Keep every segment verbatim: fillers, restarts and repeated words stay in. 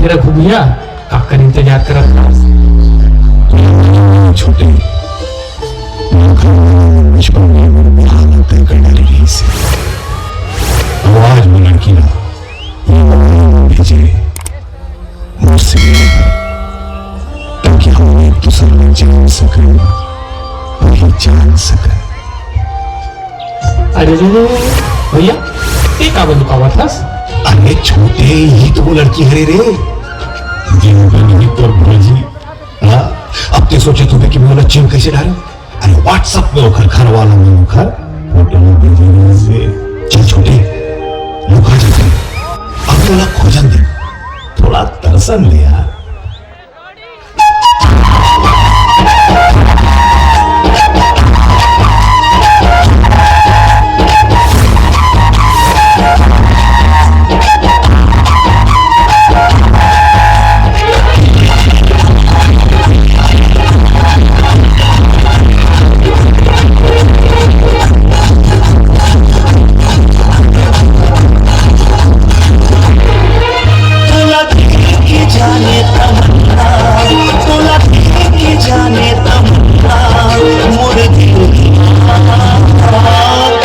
रघु भैया, काकर इंतजार करत हस? छोटे, बचपन में मोर बिहाव तय कर डाले रहिस हे। अउ आज वो लड़की ला ये भेजे मोर से मिले बर, ताकि हम एक दूसर ला जान सकन, पहचान सकन। अरे रे रे, भैया, ये का बंद पावत हस? अरे छोटे, यही तो वो लड़की हरे रे, जिन बनी तोर भौजी। हाँ, अब ते सोचे तुम्हें कि मैं ओला चिन कैसे डालूं? अरे WhatsApp में ओखर घर वाला में ओखर फोटो में भेजे रहिस हे। चल छोटे, लुका जाते। अब ओला खोजन दे, थोड़ा तरसन ले यार। तोला देख के जाने तमन्ना, तोला देख के जाने तमन्ना, मोर दिल दीवाना,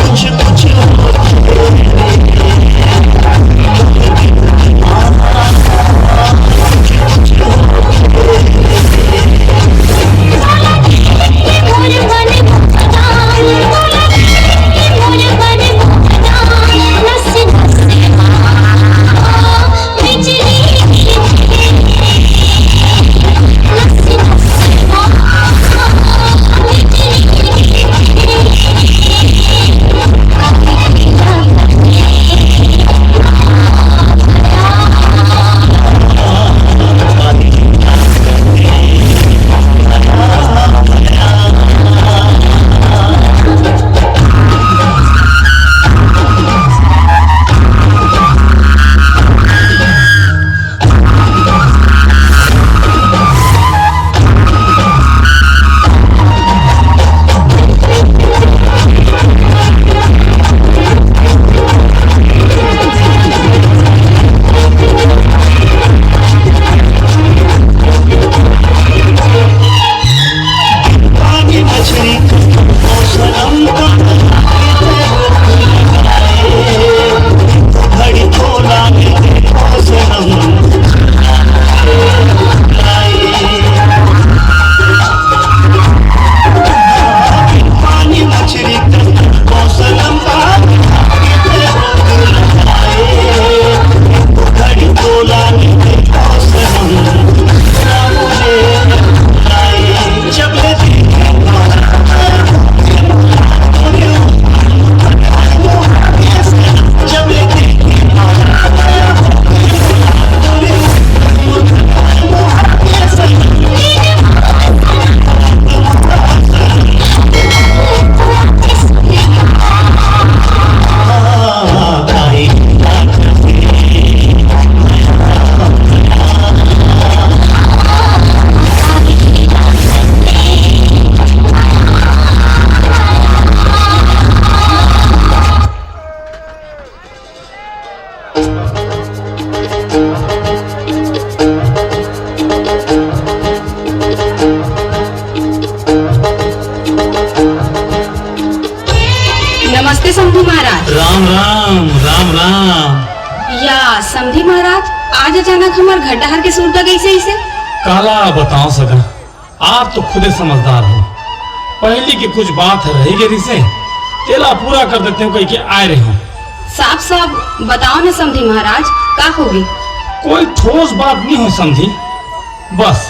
कुछ कुछ होथे। नमस्ते समधी महाराज। राम राम, राम राम। या समधी महाराज, आज अचानक हमर घर डहर के सुरता कइसे अइसे? काला बताओ सगा, आप तो खुदे समझदार हो। पहिली के कुछ बात ह रहि गे रिहिसे, तेला पूरा कर देतेंव कहिके आय रहेंव। साफ साफ बताओ न समधी महाराज, का होगे? कोई ठोस बात नइ हो समधी। बस,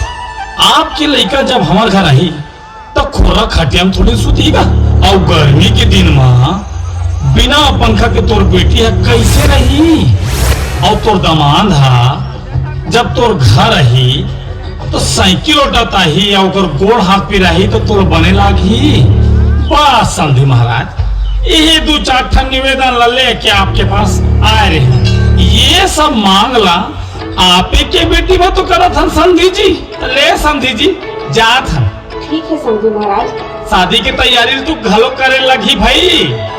आपके लइका जब हमर घर आही, त खोरा खटिया म थोड़ी सुतही गा। अउ गर्मी के दिन म बिना पंखा के तोर बेटी ह कइसे रही? अउ तोर दमांद ह जब तोर घर आही, त साइकिल ओटत आही अउ ओकर गोड़ हाथ पिराही, त तोर बने लागही? बस समधी महाराज, इही दू चार ठन निवेदन ला लेके आपके पास आय रहेंव। ये सब मांग ला आपे के बेटी बर तो करत हन समधी जी। ले समधी जी, जात हन। ठीक हे समधी महाराज। शादी के तैयारी तू घलो करे लगही भई।